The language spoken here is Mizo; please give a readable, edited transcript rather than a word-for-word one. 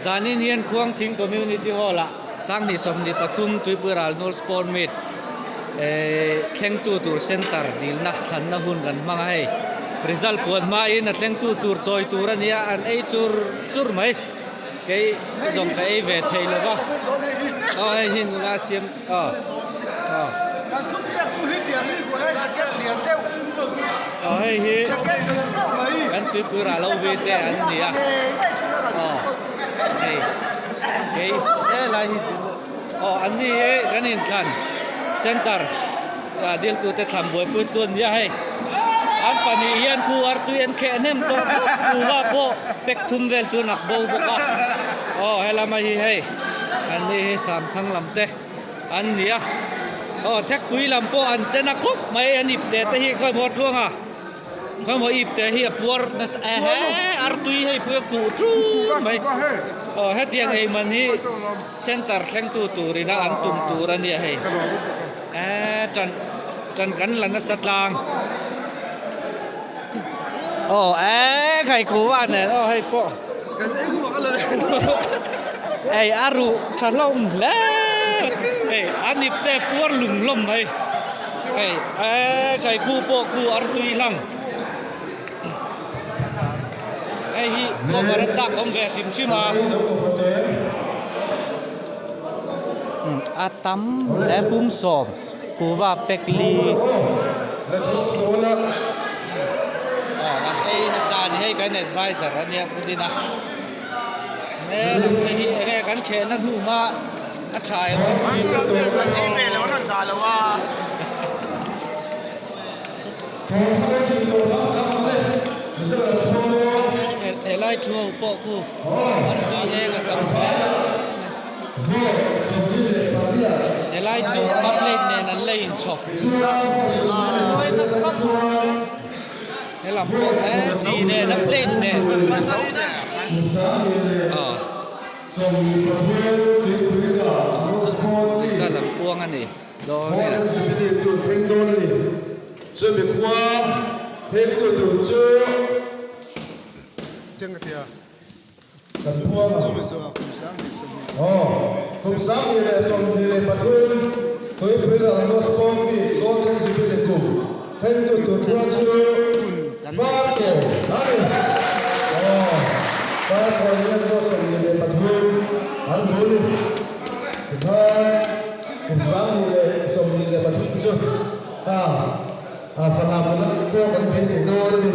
Zanin hian Khuangthing Community Hall ah 2023 Tuipui Ralnawl Sport Meet thlengtu tur center dilna thlanna hun kan hmang a hei. Result puan hmain a thlengtu tur chawi tur a nia an ei chur chur mai. Kei zawng ka ei ve thei lo va. Aw hei hi nula siam aw aw. Aw hei hi kan tuipui rah lo vi te an ni a. Aw hei kei helai hi chu aw an ni hi kan inthlan center diltute thlan buaipui tu an ni a hei. An pahnih hian khu artui an kheh hnem tawh khawp kuva pawh pack thum vel chu nak bo bawk a aw helama hi hei an ni hi samthang lam te an ni a aw thekpui lam pawh an chen a khawp mai an ip te te hi khawimaw tluang a khawimaw ip te hi a puar nasa ehe artui hei pui a kuh ṭun mai aw hetiang ei man hi center thlengtu turina an tum tur a nia hei. Eee tan tan kan la nasa tlang aw eee khai ku a nen aw hei pawh hei a ruh tha hlawm hle hei a nip te puar lung hlawm mai hei eee khai khu pawh khu artui hlang hei hi cover a chak awm ve hrim hrim a. A tam hle pum sawm kuhva pack li aw an ei nasa a ni hei kan adviser a nia pu Dina he lam te hi enge kan khehna hnu hma a tha em helai thu ho pawh khu an tui eng a tam hle mai helai chu a plate nen an la inchhawp helam pawh he chi nen a plate nen aw pawisa lam kuang a ni dawn e. Chumi khua thlengtu tur chu kan khuang a. Aw, kum 2023 Tuipui leh August pawm mi Golden Jubilee kum thlengtu tur khua chu Farkawn a ni. Aw, Farkawn hi August 23 an bul ni. Tikhan kum 2023 chu. A, a fana nula pawh kan beisei dawn a ni.